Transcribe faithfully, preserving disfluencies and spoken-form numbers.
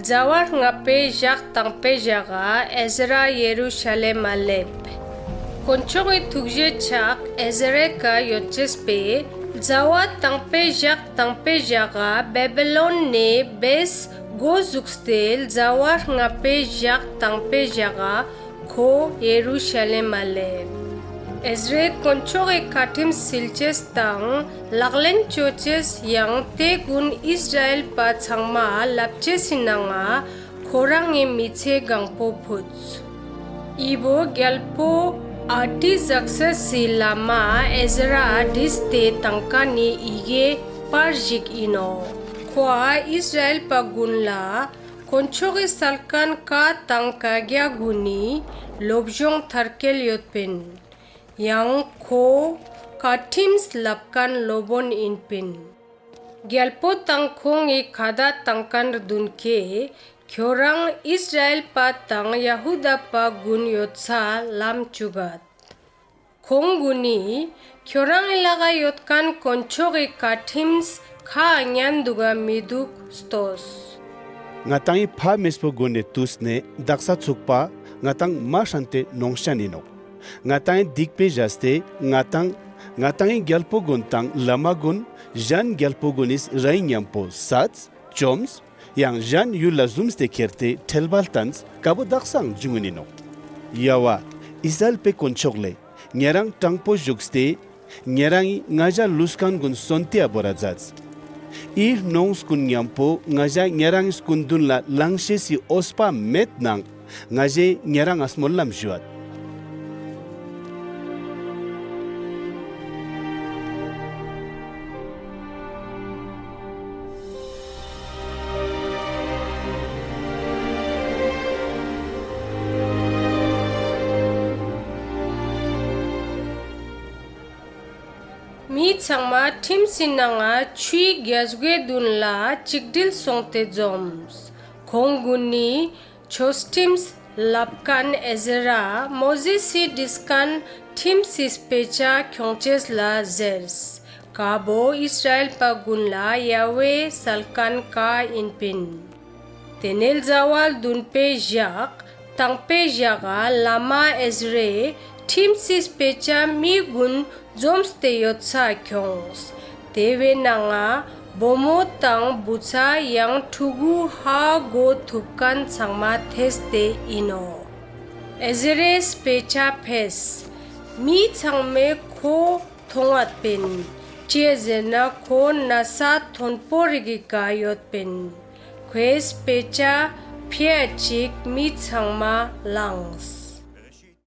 ཟླ་བ་ལྔ་པའེ་ཞག་དང་པོའེ་ཞག་ག་ཨེཟ་ར་ཡེ་རུ་ཤ་ལེམ་མ་ལེབས། དཀོན་མཆོག་གི་ཐུགས་རྗེའི་ཆག་ཨེཟ་རའེ་ཀ་ཡོད་ཅེས་པོའེ་ཟླ་བ་དང་པོའེ་ཞག་དང་པོའེ་ཞག་ག་བེ་བི་ལོན་ནེ་བེས་གོ་ཟུགས་ཏེ་ཟླ་བ་ལྔ་པའེ་ཞག་དང་པོའེ་ཞག་ག་ཁོ་ཡེ་རུ་ཤ་ལེམ་མ་ལེབས། ཨེཟ་རའེ་དཀོན་མཆོག་གི་ཀའ་ཁྲིམས་སིལ་ཅེས་དང་ལག་ལེན་ཅོ་ཅེས་ཡང་ཏེ་གུན་ཨིས་ར་ཨེལ་པ་ཚང་མ་ལབ་ཅེས་སི་ནང་ང་ཁོ་རང་ངི་མི་ཚེ་གང་པོ་ཕུད། འི་བོ་གྱལ་པོ་ཨར་ཏི་ཟག་སེས་སི་ལ་མ་ཨེཟ་ར་བྲིས་ཏེ་ཏང་ཁན་ནི་ཡི་གེ་པར་ཞིག་ཨིན་ནོག། ཁོའ་ཨིས་ར་ཨེལ་པ་གུན་ལ་དཀོན་མཆོག་གི་སལ་ཁན་ཀའ་དང་ཀའ་གྱ་གུན་ནི་ལོབ་ཇོང་ཐར་ཁྱེལ་ཡོད་པིན། ཡང་ཁོ་ཀའ་ཁྲིམས་ལབ་ཁན་ལོབ་པོན་ཨིན་པིན། གྱལ་པོ་དང་ཁོང་ངི་ཁ་ཏ་ཏང་ཁན་རྡུན་ཁྱེ་ཁྱོ་རང་ཨིས་ར་ཨེལ་པ་དང་ཡ་ཧུ་དཱ་པ་གུན་ཡོད་སའ་ལམ་ཅུག་གད། ཁོང་གུན་ནི་ཁྱོ་རང་ངི་ལག་ག་ཡོད་ཁན་དཀོན་མཆོག་གི་ཀའ་ཁྲིམས་ཁའ་ཉན་དུག་ག་མི་དུག་ལྟོས། ང་དང་ངི་ཕ་མེས་པོ་གུན་ནི་ཏུས་ནེ་དག་ས་ཚུག་པ་ང་དང་མ་ཧྲན་ཏེ་ནོངས་ཤན་ཨིན་ནོག། ང་དང་ངི་སྡིག་པའེ་ཞགས་ཏེ་ང་དང་ང་དང་ངི་གྱལ་པོ་གུན་དང་ལ་མ་གུན་ཞན་གྱལ་པོ་གུན་ནི་རའི་ཉམ་པོ་སད་ཅོམས། ཡང་ཞན་ཡུལ་ལ་ཟུམས་ཏེ་ཁྱེར་ཏེ་ཁྲེལ་བ་ལྟན་ཀ་བོ་དག་སའང་ཇུང་ངིན་ཨིན་ནོག། ཡ་ཝ་ཨིས་ར་ཨེལ་པའེ་དཀོན་མཆོག་ལེ་ཉེ་རང་དྲང་པོ་ཞུགས་ཏེ་ཉེ་རང་ངི་ང་ཞ་ལུས་ཁན་གུན་སོན་ཏེའ་བོར་ར་ཛདས། འི་ནོངས་གུན་ཉམ་པོ་ང་ཞ་ཉེ་རང་ངི་སྐུན་དུན་ལ་ལང་ཤེས་སི་འོས་པ་མེད་ནང་ང་ཞེ་ཉེ་རང་ང་སྨོན་ལམ་ཞུའད། མི་ཚང་མ་ཁྲིམས་སི་ནང་ང་ཆུའི་གྱལ་སྒོའེ་དུན་ལ་ཅིག་དྲིལ་སོང་སྟེ་ཛོམས། ཁོང་གུན་ནི་ཆོས་ཁྲིམས་ལབ་ཁན་ཨེཟ་ར་མོ་ཟེས་སི་བྲིས་ཁན་ཁྲིམས་སི་སྤེ་ཆ་ཁྱོང་ཅེས་ལ་ཟེརས། ཀ་བོ་ཨིས་ར་ཨེལ་པ་གུན་ལ་ཡ་ཝེའི་སལ་ཁན་ཀའ་ཨིན་པིན། ཏེ་ནེ་ཟླ་བ་རྡུན་པའེ་ཞག་དང་པོའེ་ཞག་ག་ལ་མ་ཨེཟ་རའེ་ཁྲིམས་སི་སྤེ་ཆ་མི་གུན་ཛོམས་ཏེ་ཡོད་ས་ཁྱོངས། ཏེ་བོའེ་ནང་ང་བུ་མོ་དང་བུ་ཚ་ཡང་ཕྲུ་གུ་ཧ་གོ་ཐུབ་ཁན་ཚང་མ་ཐེས་ཏེ་ཨིན་ནོག། ཨེཟ་རའེ་སྤེ་ཆ་ཕེས། མི་ཚང་མའེ་ཁོ་ཐོང་ངད་པིན། ཅིའ་ཟེར་ན་ཁོ་ནས་ཐོན་པོ་རིག་གི་ཀ་ཡོད་པིན། ཁོའེ་སྤེ་ཆ་ཕེའ་ཅིག་མི་ཚང་མ་ལངས།